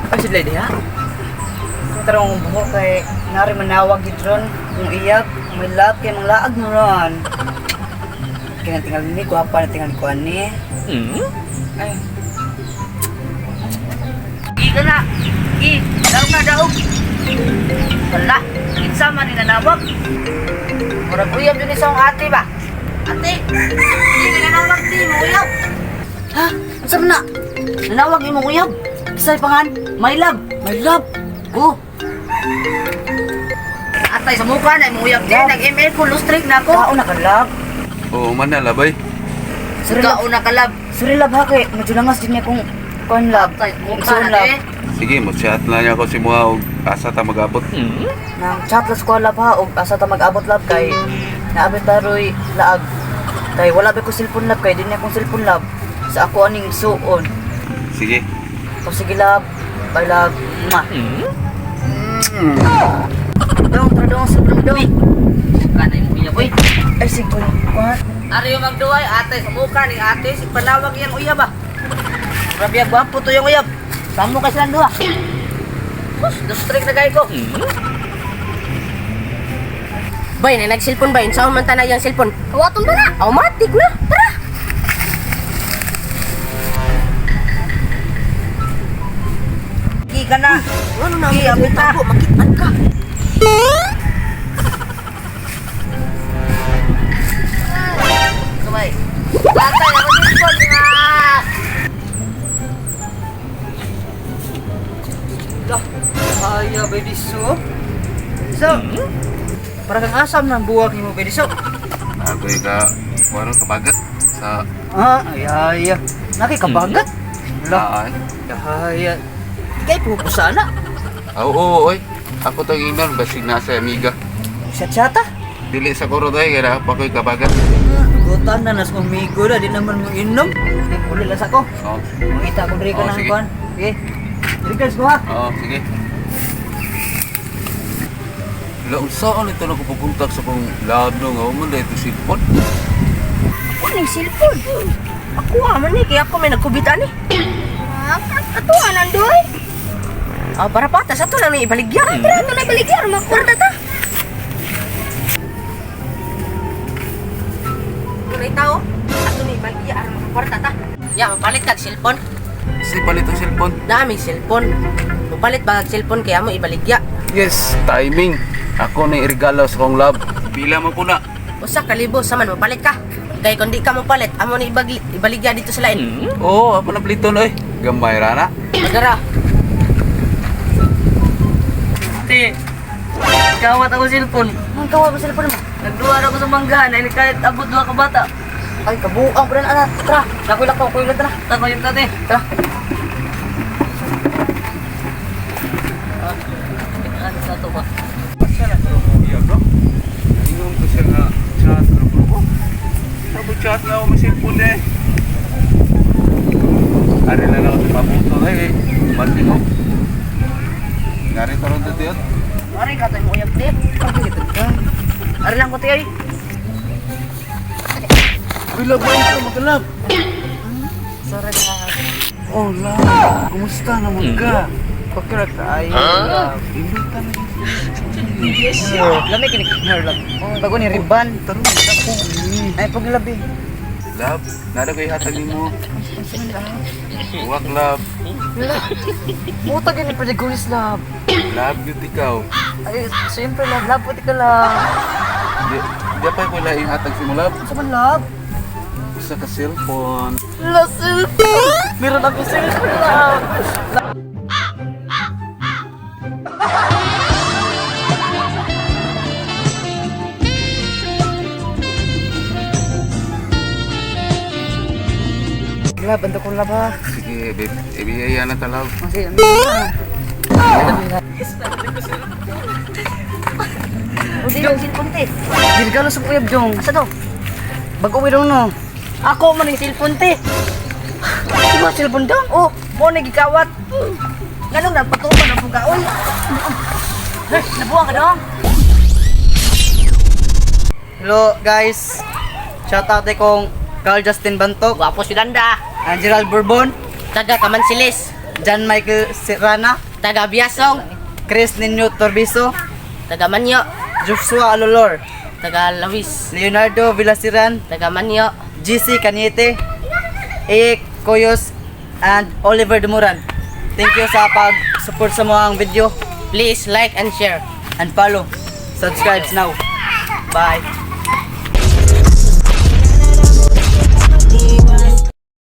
Ay, sila diha. Kung tarong ang buho kay nari manawag gid ron kung iyak, may love kay mga laag mo ron. Kaya tingal ni gwapa na tingal ko ani. Ay. Gi ka na. Gi, daog na daog. Wala, kinsa man ni nanawag. Murag uyab yun isang ate ba? Ate, di ka nanawag di mo uyab. Ha? Unsa man na? Nanawag imong uyab. Kisay pangan? My love, my love. Oh. Atay sa mukha na imong uyab di nag-ML ko lustrik na ako. Kaon na ka love. Oo man na labay. Sorry love. Kaon na ka love. Sorry love ha kay medyo langas din niya kung kuan love. Atay mukha na eh. Sige, mo chat na niya ako si Mua og asa ta magabot. Nang chat las ko love ha og asa ta mag-abot love kay naabot taroy laag. Kay wala ba ko cellphone love kay di niya akong cellphone love. Sa ako aning suon. Sige. O sige love. Bye love. Mwah. Dong, tara dong, sobrang dong. Kanay mo uyab oy. Ay, sige ko. Kuha. Ari yung magduay ate sa mukha ni ate si panawag iyang uyab ah. Grabe ang gwapo to yung uyab. Samo kay silang duha. Sus, lustrik na gay ko. Bay, na nag-cellphone bay. Saan man tanay ang cellphone? Kawaton ba na? Automatic na. Tara. Gi ka na. Ano na Gi, ang abot na. tago? Makitan ka. Kamay. Tatay, ako cellphone nga. Lah, kaya ba di so? So, para kang asam ng buwak ni mo ba di so? Agoy ka kuno kabagat sa Ah, ay, ay, ay. Nakikabagat? Lah, laan. ay, ay. Kay pupusa na. Oo, oy. Ako tong ingnon basig na sa amiga. Chat-chata. Dili sa kuro day kay pa ko'y kabagat. Gutan na nas umigo na, di naman mo inom. Uli lang sa ko. Oo. Mangita ko diri ka Oh, ng sige. kuan. Sige. Diri guys ko ha. Oo, sige. La unsaon ito nagpupuntak sa kong love no nga man dito cellphone. Ako ning cellphone. Ako ah, man ni kaya ako may nagkubitan ni. Ah, katuwa nandoy. Ah, para patas ato lang ni ibaligya. Tara, ato na ibaligya, makwarta ta. Tunay tao, ato ni ibaligya aron makakwarta ta. Ya, mapalit kag cellphone. Si palit ang cellphone. Naaming cellphone. Mapalit ba kag cellphone kaya mo ibaligya? Yes, timing. Ako ni regalo sa kong love. Pila man po na. Usa ka libo sa man mapalit ka. Kay kung di ka mapalit, amo ni ibaligya dito sa lain. Oo, ako na pliton oy. Gamay ra na. Magara. Ate, kawat ako cellphone. Ang kawa mo cellphone mo. Nagduha na ako sa manggahan ay kahit abot duha ka bata. Ay, kabuang pa rin, anak. Tara, nakulak ko, kuya tara. Tako yung tate. Tara. Ano sa to ba? Asa na ko iya bro? Ingon ko siya nga chat na bro ko. Sabi chat na ako may cellphone eh. Ari na lang ako sa pabuto na eh. Bati ko. Ngari taron dito yun. Ari ka tayo mo uyab te. Ari lang ko te ay. Uy, love, ba ito magalab? Sorry na. Oh, love. Kumusta naman ka? Pakira ka ay. Love. Imbita na yun. Lami kini hair love. Bago ni riban. Tarong, ako. Ay paglabi. Love, nada ko ihatag nimo. Uwak, love. Puta gani pa gulis love. Love, yun ikaw. Ay, siyempre love, love puti ka love. Di, di pa ko laing hatag si mo, love. Sa man love? Isa ka cellphone. La cellphone. Meron ako cellphone love. Love, ando ko love ha. Sige, babe. Ibiyaya na ta, love. Kasi ano na. Udi yung cellphone te. Dirgalo sa kuyab jong. Asa to? Bago uwi daw no. Ako man yung cellphone te. Diba cellphone daw? Oh, mo ni gikawat. Nganong nagpatuman ang pugaon? Eh, nabuang ka dong. Hello guys. Shout out kong Carl Justin Bantok, Gwapo si Danda. And Gerald Bourbon, Taga Kamansilis. John Michael Serrana, Taga Biasong. Chris Nino Torbiso, Taga Manyo. Joshua Alolor, Taga Lawis. Leonardo Villasiran, Taga Manyo. GC Caniete, Eek Koyos, and Oliver Dumuran. Thank you sa pag-support sa mga video Please like and share. And follow. Subscribe now. Bye.